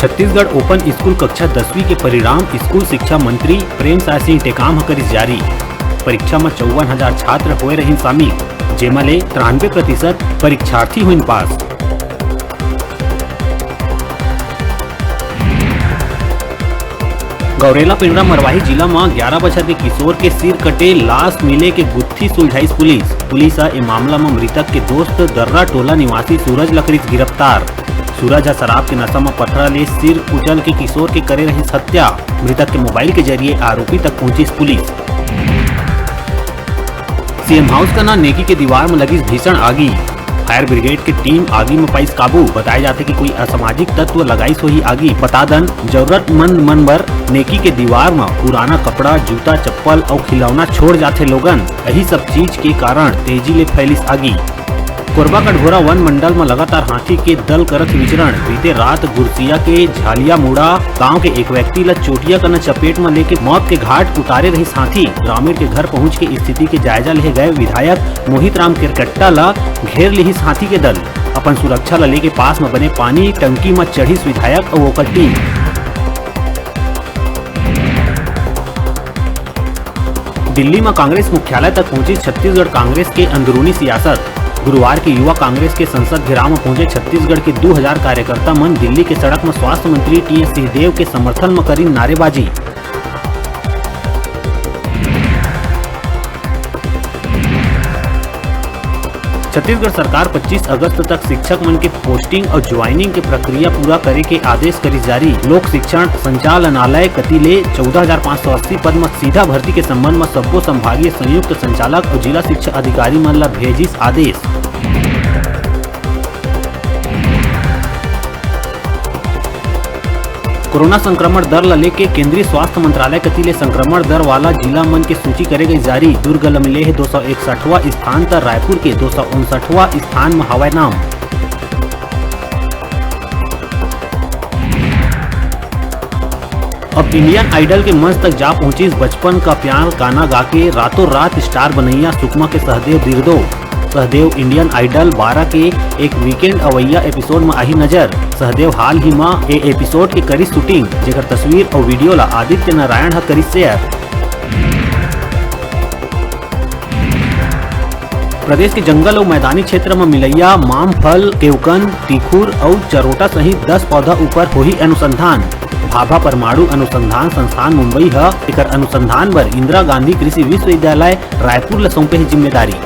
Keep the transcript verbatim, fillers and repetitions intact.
Chhattisgarh open school कक्षा दसवीं के परिणाम स्कूल शिक्षा मंत्री प्रेमसाय सिंह टेकाम ह करिस जारी। परीक्षा म चौवन हजार छात्र होए रहिन शामिल, जेमा ले तिरानबे प्रतिशत परीक्षार्थी होइन पास। गौरेला पेंड्रा मरवाही जिला म ग्यारह बछर के किशोर के सिर कटे लाश मिले के गुत्थी सुलझाइस पुलिस। पुलिस ह ए मामला म मृतक के दोस्त दर्रा टोला निवासी सूरज ल करिस गिरफ्तार। सूरज ह शराब के नशा म पथरा ले सिर कुचल के किशोर के करे रहिस हत्या। मृतक के मोबाइल के जरिए आरोपी तक पहुंचिस पुलिस। सीएम हाउस कना नेकी के दीवार म लगिस भीषण आगी। फायर ब्रिगेड के टीम आगी म पाइस काबू। बताए जाथे कि कोई असामाजिक तत्व लगाइस होही आगी। बता दन, जरूरतमंद मन बर नेकी के दीवार म पुराना कपड़ा, जूता, चप्पल अउ खिलौना छोड़ जाथे लोगन। यही सब चीज के कारण तेजी ले फैलिस आगी। कोरबा कटघोरा वन मंडल म लगातार हाथी के दल करत विचरण। बीते रात गुरसिया के झालिया मुड़ा गांव के एक व्यक्ति ल चोटिया कना चपेट म लेके मौत के घाट उतारे रहिस हाथी। ग्रामीण के घर पहुंच के स्थिति के जायजा लेहे गए विधायक मोहित राम केरकट्टा ल घेर लिहिस हाथी के दल। अपन सुरक्षा ल लेके पास म बने पानी टंकी म चढ़िस विधायक अउ ओकर टीम। दिल्ली म कांग्रेस मुख्यालय तक पहुंची छत्तीसगढ़ कांग्रेस के अंदरूनी सियासत। गुरुवार के युवा कांग्रेस के संसद घेराव म पहुंचे छत्तीसगढ़ के दू हजार कार्यकर्ता मन दिल्ली के सड़क म स्वास्थ्य मंत्री टीएस सिंहदेव के समर्थन म करिन नारेबाजी। छत्तीसगढ़ सरकार पच्चीस अगस्त तक शिक्षक मन के पोस्टिंग अउ ज्वाइनिंग के प्रक्रिया पूरा करे के आदेश करिस जारी। लोक शिक्षण संचालनालय कति ले चौदह हजार पाँच सौ अस्सी पद म सीधा भर्ती के संबंध म सब्बो संभागीय संयुक्त संचालक अउ जिला शिक्षा अधिकारी मन ल भेजिस आदेश। कोरोना संक्रमण दर ल लेके केंद्रीय स्वास्थ्य मंत्रालय कति ले संक्रमण दर वाला जिला मन के सूची करे गई जारी। दुर्ग ल मिले हे दो सौ इकसठवां स्थान, त रायपुर के दो सौ उनसठवां स्थान म हवय नाम। अब इंडियन आइडल के मंच तक जा पहुंचिस बचपन का प्यार गाना गा के रातों रात स्टार बनैया सुकमा के सहदेव दिरदो। सहदेव इंडियन आइडल बारह के एक वीकेंड अवैया एपिसोड म आही नजर। सहदेव हाल ही म ए एपिसोड के करिस शूटिंग, जेकर तस्वीर अउ वीडियो ला आदित्य नारायण ह करिस शेयर। प्रदेश के जंगल अउ मैदानी क्षेत्र म मिलइया मामफल, केवकन, तीखुर अउ चरोटा सहित दस पौधा ऊपर होही अनुसंधान। भाभा परमाणु अनुसंधान संस्थान मुंबई ह एकर अनुसंधान बर इंदिरा गांधी कृषि विश्वविद्यालय रायपुर ल सौंपे हे जिम्मेदारी।